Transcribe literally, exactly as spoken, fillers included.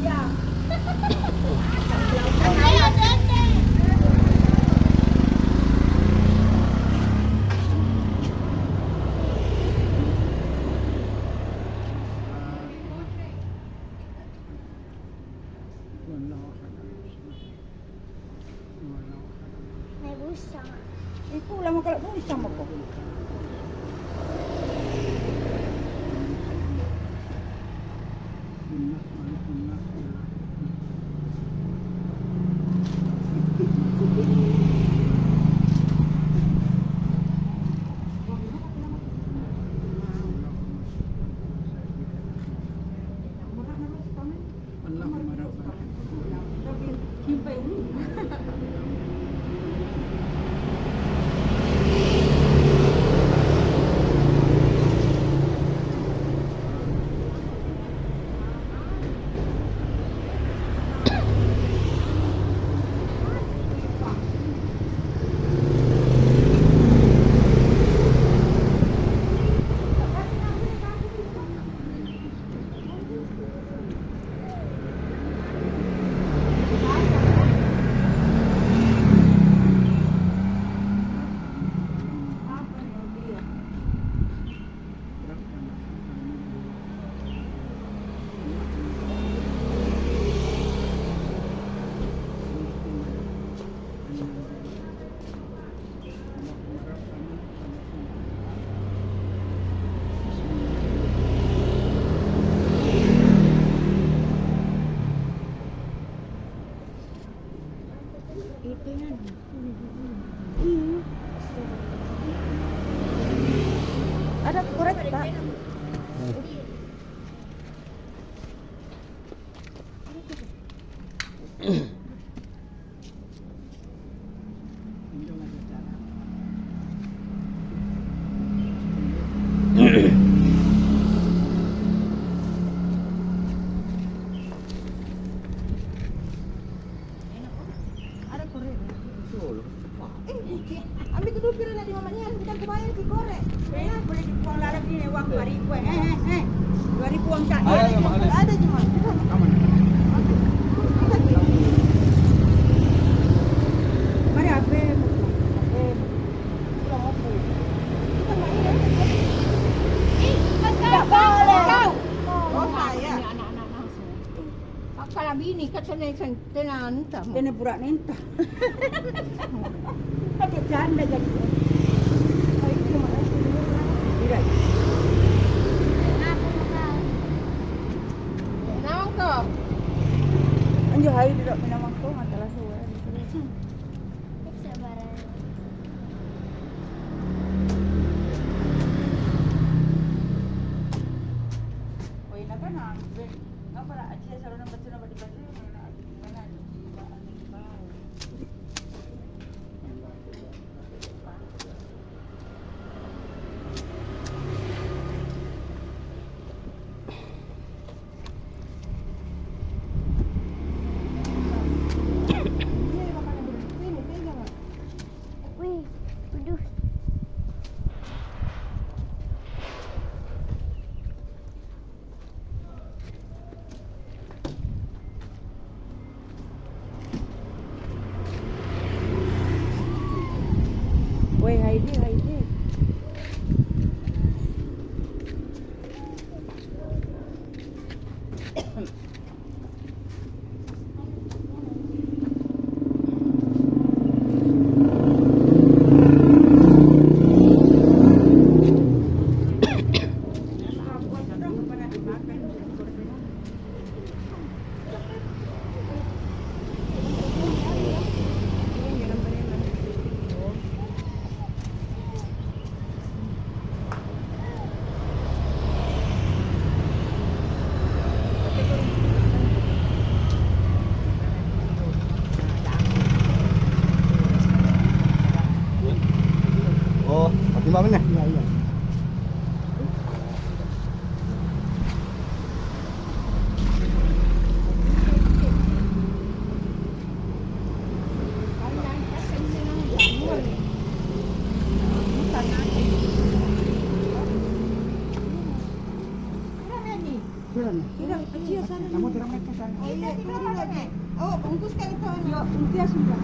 Naik busang. Iku lama kalau busang mako. Ada korek, Pak. Ada korek. Betul. Eh, ambil kedua pira na di mamanya, bukan kebayang si korek. Eh, boleh dibuang lalap ini uang dua ribu, eh, eh, eh. Dua ribu uang tak. Ada, ada, cuma. Aman. Mari, apa? Apa? Pulang apa? Kita main, ya. Ih, kan kau, kau. Oh, saya. Ini anak-anak langsung. Akkalabini, kan sana yang Tena anta mo. Tena pura nenta. Pakai canda jadi. Ayo, terima kasih. Tidak. Kenapa mau kau? Kenapa kau? Anjo hai tidak menawang kau, mata langsung. Sabaran. Oh, ini apa, nah? Ngapa lah, Aji ya, saluran batu nama di batu? Wih, waduh. Weh, Haidi, Haidi. Sudah, kecil sana. Kamu tidak makan sana. Oh iya, turun lagi. Oh, bungkus kali tuh. Iya, bungkus sudah.